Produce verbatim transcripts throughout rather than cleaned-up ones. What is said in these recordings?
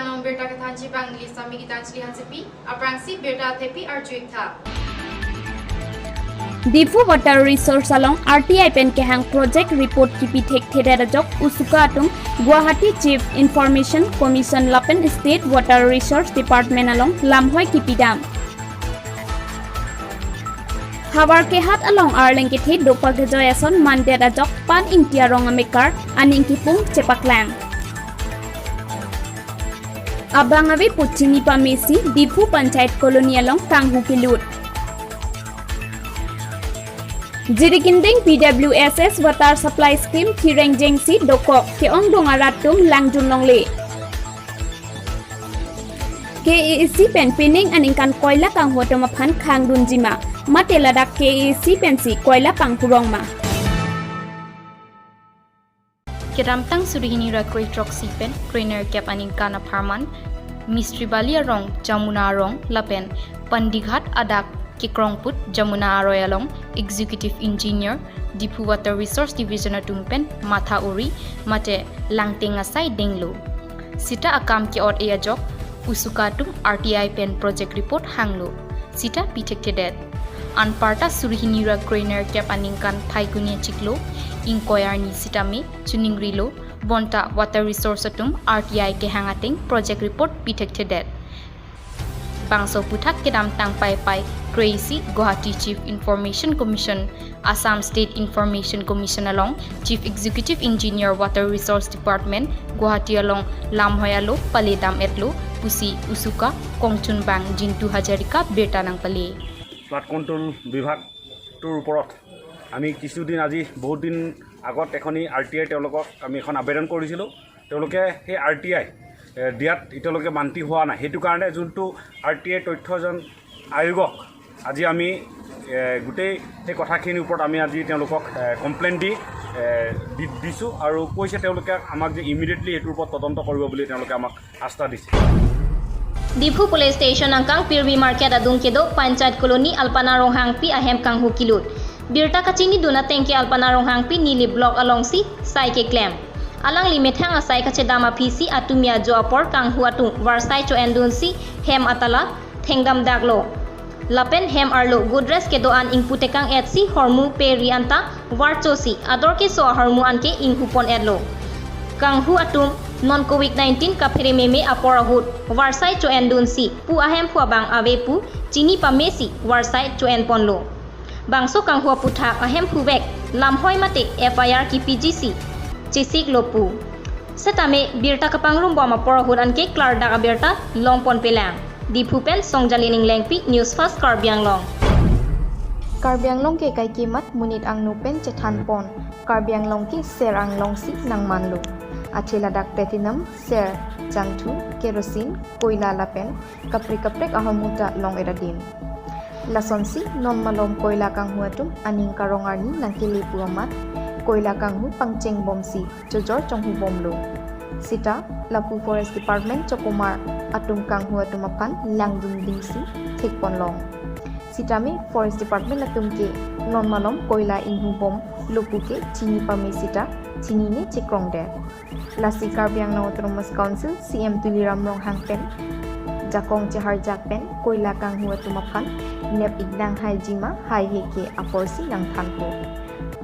Nang birta kethanji abang neli Sami Gitanjali Hansepi, aphrangsi birta thepi arju-ik tha. Diphu Water Resource along R T I pen kehang project report kipi thekthedet ajok USUCA atum Guwahati Chief Information Commission lapen State Water Resource Department along lamhoi kipidam. Havar kehat along arleng kethe dopak kejoi ason mandet ajok Pan Ingti arong amekar aning kipung chepaklang. Abang ave pu chini pamesi Diphu Panchayat Colony along kanghu kelut. Jirikinding P W S S water supply scheme thireng jengsi dokok ke-ongdung arat atum langjun longle. K A A C pen pining aningkan koila kanghu atum aphan khangdunji ma, mate ladak K A A C pensi koila pangpurong ma. Kedamtang suri hini ra kroi throksi pen kroi nerkep aningkan apharman Mistri Bali arong Jamuna arong lapen Pandighat adak kekrong put Jamuna aroi along Executive Engineer Diphu Water Resource Division atum pen matha uri mate langteng asai denglo. Sita akam ke-ot-e ajok USUCA atum R T I pen project report hanglo. Sita pi thekthedet. Anparta suri hini ra kroi nerkep aningkan Phaiguni achiklo ingkoi arni sitame chuningrilo, bonta water resource atum R T I kehang ateng project report pi thekthedet. Bangso aputhak kedamtang Paipai kroi isi Guwahati Chief Information Commission, Assam State Information Commission along Chief Executive Engineer Water Resource Department Guwahati along lamhoi alo pale dam-etlo pusi USUCA kongchunbang Jintu Hazarika birta nangpale. Flood control বিভাগটোৰ ওপৰত আমি কিছুদিন, আজি বহুত দিন আগত এখনি আৰ T I তেওঁলোকক আমি এখন আবেদন কৰিছিলোঁ। তেওঁলোকে সেই আৰ টি আই, এ, দিয়াত এতিয়ালৈকে মান্তি হোৱা নাই। সেইটো কাৰণে যোনটো আৰ টি আই তথ্য জন আয়োগক আজি আমি, এ, গোটেই সেই কথাখিনিৰ ওপৰত আমি আজি তেওঁলোকক, এ, কমপ্লেইন দি, এ, দি-, দিছোঁ আৰু কৈছে তেওঁলোকে আমাক যে ইমিডিয়েটলি এইটোৰ ওপৰত তদন্ত কৰিব বুলি তেওঁলোকে আমাক আস্থা দিছে। Diphu Police Station angkang Pirvi Market adung kedo Panchayat Colony Alpana Ronghangpi ahem kanghu kelut. Birta kachinidun ateng ke Alpana Ronghangpi neli block alongsi sai keklem. Alangli methang asai kachedam aphisi atumi ajo apor kanghu atum varsai cho-endunsi hem atala thengdamdaklo. Lapen hem arlo Godrej kedo-an ingpu tekang-etsi hormu pe ri anta varchosi ador keso ahormu anke inghupon-etlo. Kanghu atum non covid nineteen kaphere meme apor ahut varsai cho-endunsi pu ahemphu abang ave pu chini pamesi varsai cho-enponlo. Bangso kanghu aputhak ahemphuvek lamhoi mate F I R kipijisi chesiklo pu. Setame birta kapangrumbom apor ahut anke klardak abirta longponpelang. Diphu pen Songjali Ninglengpi, News Fast Karbi Anglong. Karbi Anglong ke kaikemat monit angno pen chethanpon. Karbi Anglong ke ser anglongsi nangmanlo. Athe ladak platinum, ser, jangthu, kerosene, koila lapen kaprek kaprek ahormu ta long-et adim. Lasonsi non malom koila kanghu atum aning karong arni nangkele pu amat koila kanghu pangchengbomsi chojor chonghubomlo. Sita lapu Forest Department chokomar atum kanghu atum aphan langdundingsi thekponlong. Sitame Forest Department atum ke non malom koila inghubomlo pu ke chini pame sita chinine chekrongdet. Lasi Karbi Anglong Autonomous Council C E M Tuliram Ronghang pen jakong cheharjak pen koila kanghu atum aphan nep-ik dang haiji ma haihe ke aporsi nangthanpo.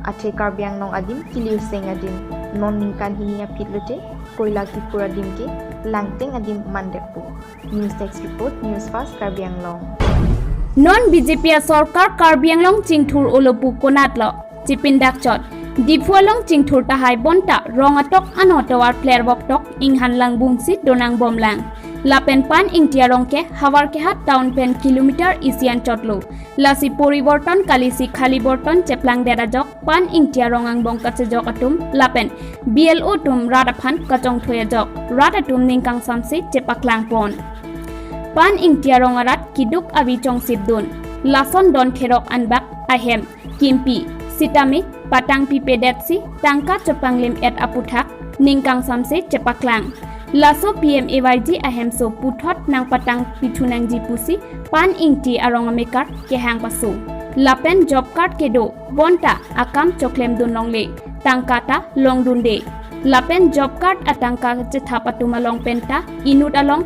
Athe Karbi Anglong adim kili-oseng adim, non ningkan hini aphi lote koila kiphur adim ke langteng adim mandetpo. News Desk Report, News Fast, Karbi Anglong. Non B J P asorkar Karbi Anglong chingthur-olo pu konatlo? Chipindak chot. Diphu along chingthur tahai bonta rong atok ano tovar kler boktok inghan langbungsi donangbomlang. Lapen Pan Ingti arong ke havar kehat town pen kilometer isi anchotlo. Lasi poriborton kalisi khali borton cheplangdet ajok Pan Ingti arong angbong kachejok atum lapen B L O atum rat aphan kachongthoi ajok rat atum ningkangsamse chepaklangpon. Pan Ingti arong arat keduk avi chongsipdun. Lason don therok anbak ahem kimpi, sitame patang pipedetsi tangka chepanglim-et aputhak ningkangsamse chepaklang. Laso P M A Y G ahemso puthot nangpatang pithu nangji pusi Pan Ingti arong amekar kehang paso. Lapen job card kedo bonta akam choklemdun longle, tangka ta longdunde. Lapen job card atangka chethap atum along penta inut along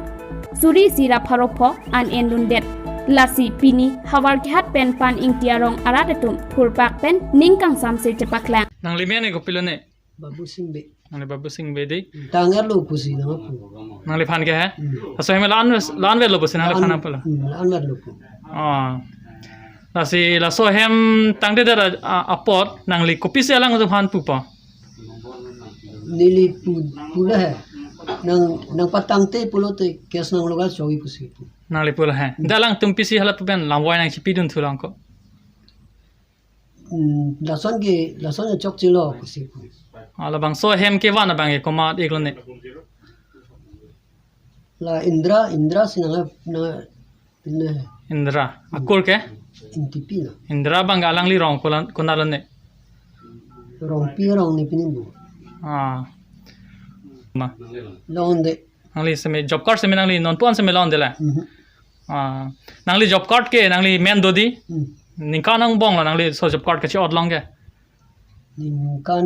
suri isi ra pharo pho an en dundet. Lasi pini Howraghat pen Paningti arong arat atum phurpak pen ning kangsamse chepaklang. Nangli men kopilo ne? Babu Singh Bey. Nangli Babu Singh Bey dei. Tang-etlo pusi nangpu. Nangliphan ke he? Hmm. Laso hem la-an, la-anvetlo pusi nangliphan apotlo? Hmm, la-anvetlo pu. Ah. Lasi laso hem tangtedet a, a, apot nangli kopisi alanglitum aphan pupo? Neli pu, pula he. Nang, nangpatangte pulote case nanglogal choi pusi pu. Nangli pula he. Hmm. Dak alangtum pisi hala pu pen lamvoi nangchipidun thulang ko. Hmm, lason ke, lason chokchelo pusi pu. Ah, labangso hem kevan abang ke komat-iklo ne? La Indra, Indra si nang, nang, ne. Indra. Akur ke? Ingtipi na. Indra abang alangli rong kolan, konatlo ne? Rongpi arong ne pini pu. Ah. Ma. Londe. Nangli seme job card seme nangli nonpu-an seme londe la? Mhm. Ah, nangli job card ke nangli men do dei? Hmm. Ningkan angbong lo nangli laso job card kachi-otlong ke? Ningkan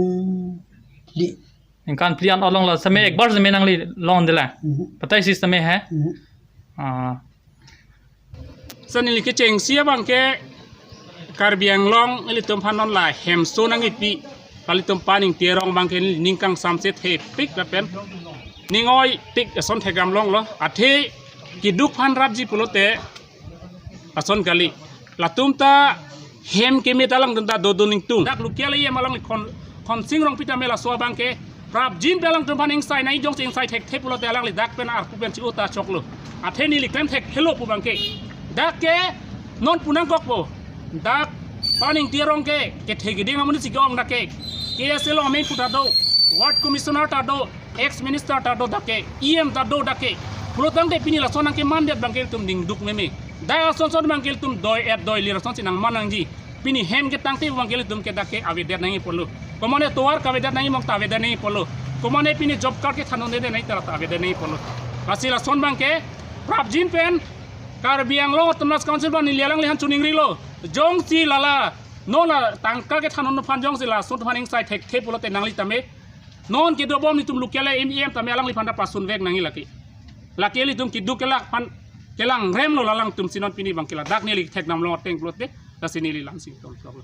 phli. Ningkan phli an otlong lo seme, hmm, ekbar seme nangli londe la? Hmm. Patai si seme he? Hmm. Ah. Sa neli kechengsi abang ke Karbi Anglong ilitum aphan non la hemso nangkipi, ilitum Paningti arong abang ke ning kangsamse thepik lapen ning oipik ason thekdam longlo. Athe keduk aphan rapji pulote ason kali. Latum ta hem keme ta alangtum ta dodun ingtung. Dak local E M alangli Khon, Khonsing Rongpi tame laso abang ke prapjin pen alangtum aphan ingsai nai, jongsi ingsai thekthe pulote alangli dak pen arpu pen chi-o ta choklo. Athe neli klem thekthelo pu abang ke. Dak ke non pu nangkokpo. Dak Paningti arong ke, kethe keding amonit si ke-ong dak ke. K S A along amen pu ta do, Ward Commissioner ta do, ex minister ta do dak ke, E M ta do dak ke. Pulotangte pini lason nangkemandet abang ke ilitum dingduk meme. Dak asonson abang ke ilitum doi-et doilir asonsi nangman nangji. Pini hem ketangte abang ke ilitum ke dak ke avedet nangji pulo. Komane tovar kavedet nangji mong ta avedet nangji pulo. Komane pini job card kethandunde nangji ta avedet nangji pulo. Lasi lason abang ke prapjin pen Karbi Anglong Autonomous Council abang neli alangliphan choningrilo. Jongsi lala non la tangka kethandun aphan jongsi laso aphan ingsai thekthe pulote nangli tame non kedobom ilitum local E M tame alangliphan ta pasunvek nangji lake. Lake ilitum keduk kelak aphan kelangremlo, la alangtum si non pini abang ke ladak neli thekdam long ateng pulote, lasi neli lamsing tong tong.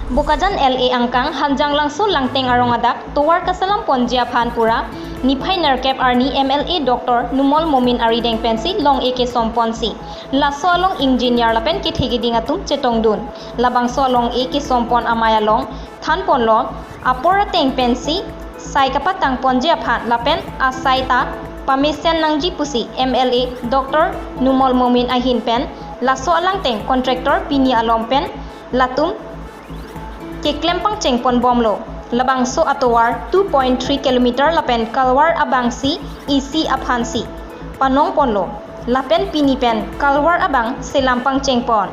Bokajan L A angkang Hanjanglangso Langteng arong adak tovar kaselam ponji aphan pura niphai nerkep arni M L A Doctor Numal Momin arideng pensi long-e kesom ponsi, laso along engineer lapen kethe keding atum chetongdun. Labangso along-e kesom pon amei along than ponlo, apor ateng pensi sai kapatang ponji aphan lapen asai ta pamesen nangji pusi M L A Doctor Numal Momin ahin pen laso alangteng contractor pini alom pen latum keklem pangcheng ponbomlo. Labangso atovar two point three kilometer lapen kalvar abangsi isi aphansi panong ponlo. Lapen pini pen kalvar abang selam pangcheng pon.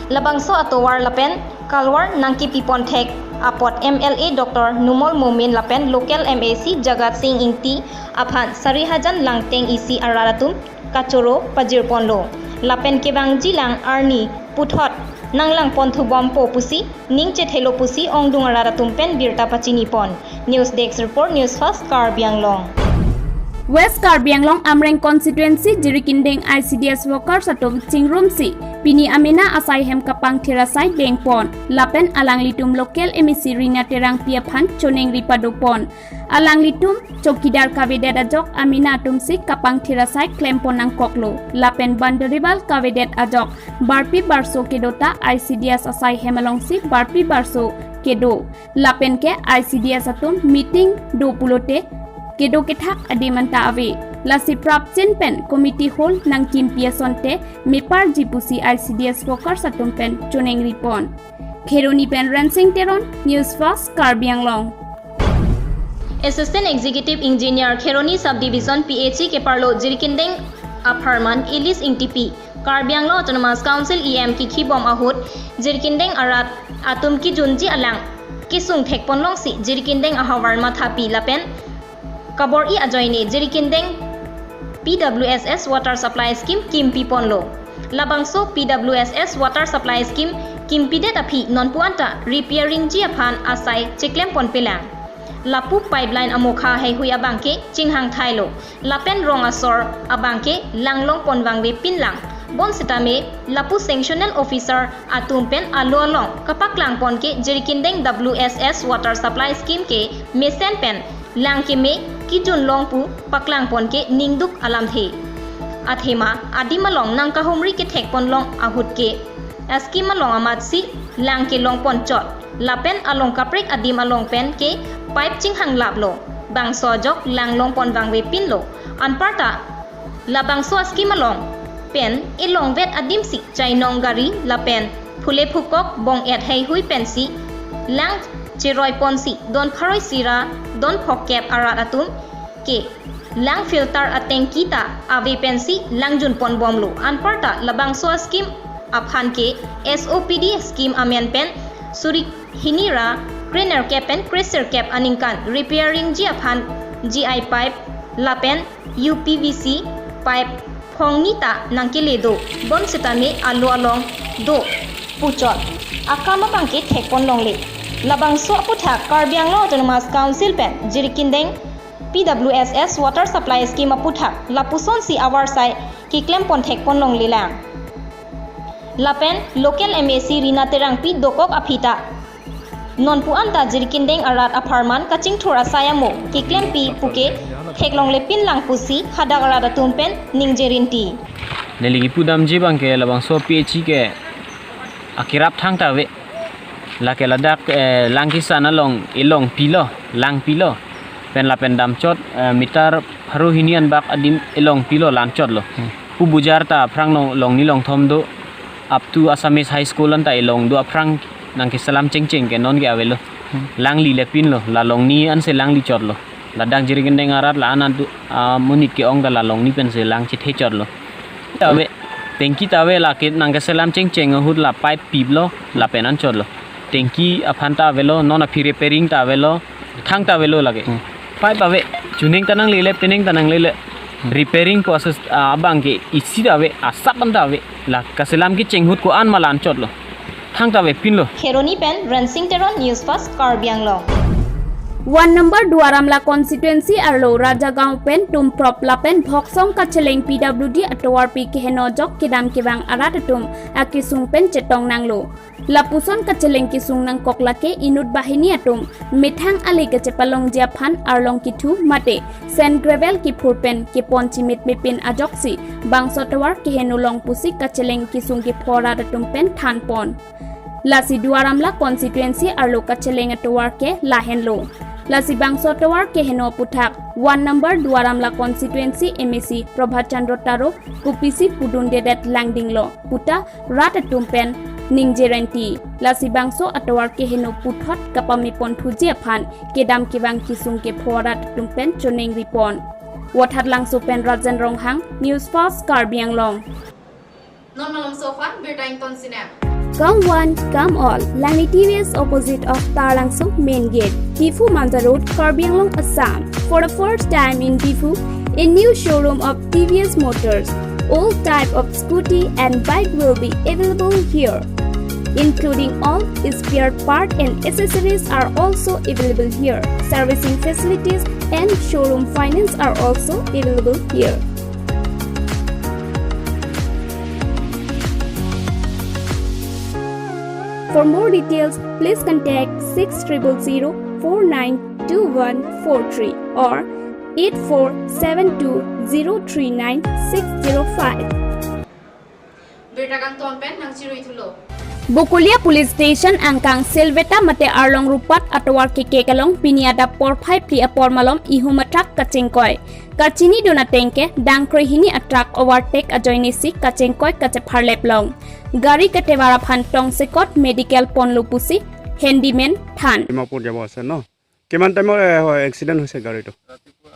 Labangso atovar lapen kalvar nangkepi ponthek apot M L A Doctor Numal Momin lapen local M A C Jagat Singh Ingti aphan Sarihajan Langteng isi arat atum kachoro pajir ponlo. Lapen kevangji lang arni puthot nanglang ponthu bompo pusi ning chethelo pusi ongdung arat atum pen birta pachini pon. News Desk Report, News Fast, Karbi Anglong. West Karbi Anglong Amreng Constituency Jirikindeng I C D S workers atum chingrumsi pini amena asai hem kapangthir asai bengpon. Lapen alanglitum local M A C Rina Terangpi aphan choningri padopon. Alanglitum chowkidar kavedet ajok amena atumsi kapangthir asai klempon nangkoklo. Lapen bandaribal kavedet ajok barpi barso kedo ta I C D S asai hem alongsi barpi barso kedo. Lapen ke I C D S atum meeting do pulote kedo kethak adim anta ave. Lasi prapjin pen committee hall nangkimpi asonte meparji pusi I C D S workers atum pen choningri pon. Kheroni pen Rensing Teron, News Fast, Karbi Anglong. Assistant Executive Engineer Kheroni Subdivision P H E keparlo Jirikindeng apharman Elis Ingtipi, Karbi Anglong Autonomous Council E M kikhibom ahut Jirikindeng arat atum kijunji alang kesung thekpon longsi Jirikindeng ahavar mathapi lapen kabor-i ajoine Jirikindeng P W S S Water Supply Scheme kimpi ponlo. Labangso P W S S Water Supply Scheme kimpidet aphi nonpu anta repairing ji aphan asai chiklem ponpelang. Lapu pipeline amokha heihui abangke chinghang thailo. Lapen rong asor abangke langlong ponvangve pinlang. Bonsitame lapu sanctional officer atum pen alo along kapaklang ponke Jirikindeng W S S water supply scheme ke mesen pen lang keme kijun long pu paklang ponke ningduk alamthe. Athema adim along nangkahumri kethek ponlong ahut ke scheme along amatsi lang kelong ponchot. Lapen along kaprek adim along pen ke pipe chinghang laplo. Bangso ajok langlong ponvangve pinlo. Anparta labangso scheme along pen elongvet adimsi chainong gari lapen phule phukok bong-et heihui pensi lang cheroi ponsi don pharoi sira don phokep arat atum ke lang filter atengki ta ave pensi langjun ponbomlo. Anparta labangso scheme aphan ke S O P D scheme amen pen suri hini ra krenerkep pen kresirkep aningkan repairing ji aphan G I pipe lapen U P V C pipe phongni ta nangkele do. Bonsitame alo along do puchot akam abangke thek ponlongle. Labangso aputhak Karbi Anglong Autonomous Council pen Jirikindeng P W S S water supply scheme aputhak lapusonsi avarsai keklem ponthek ponlonglelang. Lapen local M A C Rina Terangpi dokok aphi ta nonpu anta Jirikindeng arat apharman kachingthur asai amo keklempi puke theklongle pinlang pusi hadak arat atum pen ningje rinti. Neli kipudamji abangke labangso P H E ke akerap thangta ave. Lake ladak, eh, lang kisan along elongpilo, langpilo. Pen lapen damchot, eh, meter pharo hini anbak adim elongpilo, lanchotlo. Hmm. Pu bujar ta aphrang long, longni longthom do. Up to Assamese High School anta elong do aphrang nangkeselam chengcheng ke nonke avelo. Hmm. Langli le pinlo, la longni ansi langli chotlo. Ladak Jirikindeng arat la-an adu, ah, monit ke-ong ta la longni pensi lang chethe chotlo. Ta ave, tengki ta ave, lake nangkeselam chengcheng ahut la pipe piplo, lapen anchotlo. Tengki aphan ta avelo, non aphi repairing ta avelo, thangta avelo lake. Hmm. Pipe ave, chuning ta nanglele, peneng ta nanglele. Hmm. Repairing process, ah, abangke isi ta ave, asap anta ave. La kaselam kecheng ahut ko-an ma la anchotlo. Thangta ave pinlo. Kheroni pen Rensing Teron, News Fast, Karbi Anglong. One number Duar Amla constituency arlo Rajagaon pen Tumprop lapen Bhoksong kacheleng P W D atovarpi keheno ajok kedam kevang arat atum akesung pen chetong nanglo. Lapuson kacheleng kesung nangkok lake inut banghini atum methang ale kachepalongji aphan arlong kethu mate sand gravel kephur pen kepon chimit mepin ajoksi bangso tovar keheno long pusi kacheleng kesung kepho arat atum pen thanpon. Lasi Duar Amla constituency arlo kacheleng atovar ke lahenlo. Lasi bangso tovar keheno aputhak one number Duar Amla constituency M A C Prabhat Chandra Taro kopisi pudundedet langdinglo puta rat atum pen ningje renti. Lasi bangso atovar keheno puthot kapamepon thuji aphan kedam kevang kesung kepho arat atum pen choningri pon. Vothatlangso pen Rajen Ronghang, News Fast, Karbi Anglong. Non malomso aphan birta ington sinem. Come one, come all. Langni T V S opposite of Taralangso main gate, Diphu Manja Road, Karbi Anglong, Assam. For the first time in Diphu, a new showroom of T V S Motors. All type of scooty and bike will be available here, including all spare part and accessories are also available here. Servicing facilities and showroom finance are also available here. For more details, please contact six triple zero four nine two one four three or eight four seven two zero three nine six zero five. Birta kangton pen nangchirui thulo. Bokolia Police Station angkang Silveta mate Arlong Rupat atovar kekek along pini adap porphai phli apor malom ihum atruck kachingkoi. Kachinidun ateng ke dangkrehini atruck overtake ajoinesi kachingkoi kachepharlep long. Gari katevar aphan tongsekot medical ponlo pusi handyman than. Dimapur যাব আছে ন? কিমান টাইমত, এ, হয়, এক্সিডেণ্ট হৈছে গাড়ীটো? ৰাতিপুৱা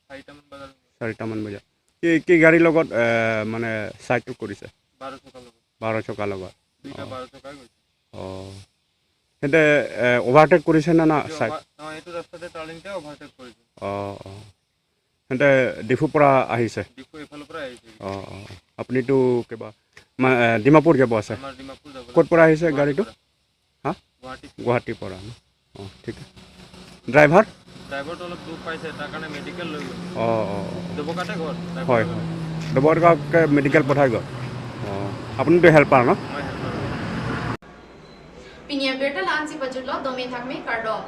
চাৰিটামান বজাত। চাৰিটামান বজাত। কি, কি গাড়ীৰ লগত, এ, মানে, চাইডটো কৰিছে? বাৰ চকা লগত। বাৰ চকা লগত। দুইটা অ। বাৰ চকাই গৈছে। অ। সিহঁতে, এ, অভাৰটেক কৰিছে নে না? এইটো চাইড? অভাৰ-, অ, এইটো ৰাস্তাতে টাৰ্ণিংতে অভাৰটেক কৰিছে। অ, অ। সিহঁতে ডিফুৰ পৰা আহিছে? ডিফু এইফালৰ পৰা আহিছে। অ, অ। আপুনিতো কিবা মা- এ, ডিমাপুৰ যাব আছে। আমাৰ ডিমাপুৰ যাব ক'ত পৰা আহিছে গাড়ীটো? পৰা। হা? গুৱাহাটী। গুৱাহাটীৰ পৰা ন? অ, ঠিক আছে। ড্ৰাইভাৰ? ড্ৰাইভাৰটো অলপ দুখ পাইছে, তাৰ কাৰণে মেডিকেল লৈ গ'ল। অ, অ, অ। ডবকাতে ঘৰ। হয়, হয়। ডবকাতে মেডিকেল পঠাই গ'ল। অ, আপুনিতো হেল্পাৰ ন? মই helper. Pini abirta la-ansi pajutlo, domin thakme, kardom.